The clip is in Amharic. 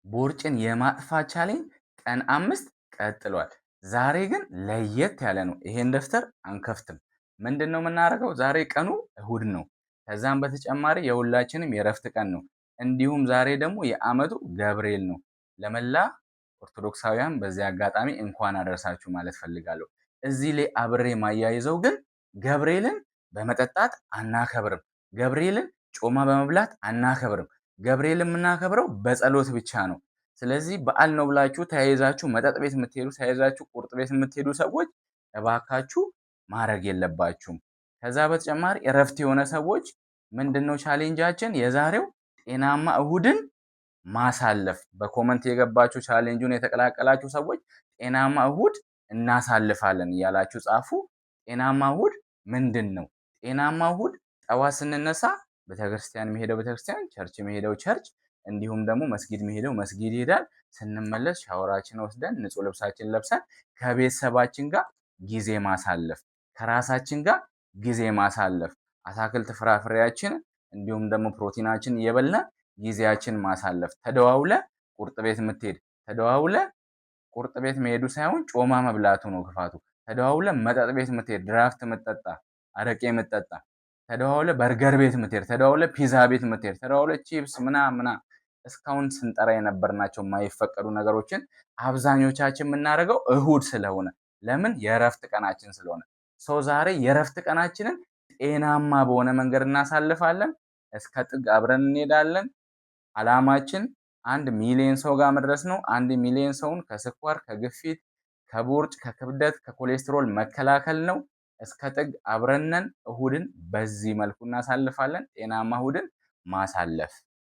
ቦርጭን የማጥፋት challenge ቀን 5 ቀጥሏል። ዛሬ ግን ለየት ያለ ነው። ይሄን ደብተር አንከፍትም። ምንድን ነው የምናደርገው? ዛሬ ቀኑ እሁድ ነው። ከዛም በተጨማሪ የሁላችንም የእረፍት ቀን ነው። እንዲሁም ዛሬ ደግሞ የዓመቱ ገብርኤል ነው። ለመላ ኦርቶዶክሳውያን በዚህ አጋጣሚ እንኳን አደረሳችሁ ማለት ፈልጋለሁ። እዚህ ላይ አብሬ ማያይዘው ግን ገብርኤልን በመጠጣት አናከብርም። ገብርኤልን ጮማ በመብላት አናከብርም። ገብርኤልን የምናከብረው በጸሎት ብቻ ነው። ስለዚህ በዓል ነው ብላችሁ ተያይዛችሁ መጠጥ ቤት የምትሄዱ፣ ተያይዛችሁ ቁርጥ ቤት የምትሄዱ ሰዎች እባካችሁ ማድረግ የለባችሁም። ከዛ በተጨማሪ እረፍት የሆነ ሰዎች ምንድነው challenge ኣችን የዛሬው? ጤናማ እሁድን ማሳለፍ። በ comment የገባችሁ፣ challenge ኡን የተቀላቀላችሁ ሰዎች ጤናማ እሁድ እናሳልፋለን እያላችሁ ጻፉ። ጤናማ እሁድ ምንድን ነው? ጤናማ እሁድ ጠዋት ስንነሳ ቤተክርስቲያን የሚሄደው ቤተክርስቲያን፣ church የሚሄደው church፣ እንዲሁም ደግሞ መስጊድ የሚሄደው መስጊድ ይሄዳል። ስንመለስ ሻወራችን ወስደን ንጹህ ልብሳችን ለብሰን ከቤተሰባችን ጋር ጊዜ ማሳለፍ፣ ከራሳችን ጋር ጊዜ ማሳለፍ፣ አታክልት ፍራፍሬያችን እንዲሁም ደግሞ ፕሮቲናችን እየበላን ጊዜያችን ማሳለፍ። ተደዋውለ ቁርጥ ቤት የምትሄድ፣ ተደዋውለ ቁርጥ ቤት መሄዱ ሳይሆን ጮማ መብላቱ ነው ክፋቱ። ተደዋውለ መጠጥ ቤት የምትሄድ፣ ድራፍት የምትጠጣ፣ አረቄ የምትጠጣ፣ ተደዋውለ በርገር ቤት የምትሄድ፣ ተደዋውለ ፒዛ ቤት የምትሄድ፣ ተደዋውለ ቺፕስ ምና ምና እስካሁን ስንጠራ የነበርናቸው የማይፈቀዱ ነገሮችን አብዛኞቻችን የምናደርገው እሁድ ስለሆነ፣ ለምን? የእረፍት ቀናችን ስለሆነ። So ዛሬ የእረፍት ቀናችንን ጤናማ በሆነ መንገድ እናሳልፋለን። እስከ ጥግ አብረን እንሄዳለን። አላማችን 1 ሚሊዮን ሰው ጋር መድረስ ነው። 1 ሚሊዮን ሰውን ከስኳር፣ ከግፊት፣ ከቦርጭ፣ ከክብደት፣ ከኮሌስትሮል መከላከል ነው። እስከ ጥግ አብረነን እሁድን በዚህ መልኩ እናሳልፋለን። ጤናማ እሁድን ማሳለፍ።